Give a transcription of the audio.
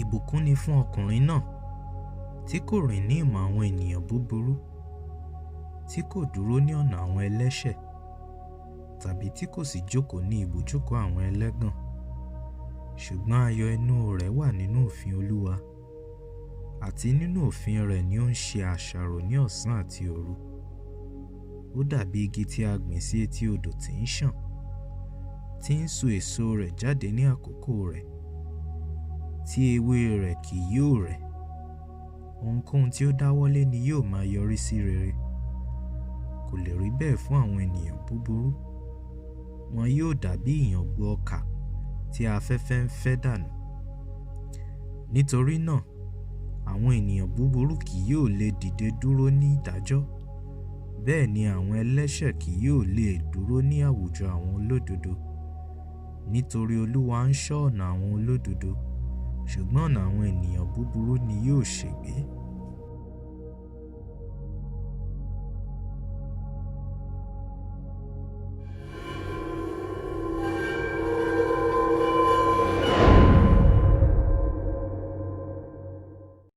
Ìbùkún ni fún ọkùnrin náà tí kò rìn ní ìmọ̀ àwọn ènìyàn búburú, tí kò dúró ní ọ̀nà àwọn ẹlẹ́ṣẹ̀, tàbí tí kò sì jókòó ní ibùjókòó àwọn ẹlẹ́gàn. Ṣùgbọ́n ayọ̀ inú rẹ̀ wà nínú òfin Olúwa, àti nínú òfin rẹ̀ ni ó ń ṣe àṣàrò ní ọ̀sán àti òru. Ó dàbí igi tí a gbìn sí etí odò tí ń ṣàn, tí ń so èso rẹ̀ jáde ní àkókò rẹ̀, tí ewé rẹ̀ kì yóò rẹ̀. Ohunkóhun tí ó dáwọ́lé ni yóò máa yọrí sí rere. Kò lè rí bẹ́ẹ̀ fún àwọn ènìyàn búburú. Wọn yóò dàbí ìyàngbò ọkà tí afẹ́fẹ́ ń fẹ́ dànù. Nítorí náà, àwọn ènìyàn búburú kì yóò lè dìde dúró ní ìdájọ́, bẹ́ẹ̀ ni àwọn ẹlẹ́ṣẹ̀ kì yóò lè dúró ní àwùjọ àwọn olódodo. Nítorí Olúwa ń ṣọ́ ọ̀nà àwọn olódodo, ṣùgbọ́n ọ̀nà àwọn ènìyàn búburú ni yóò ṣègbé.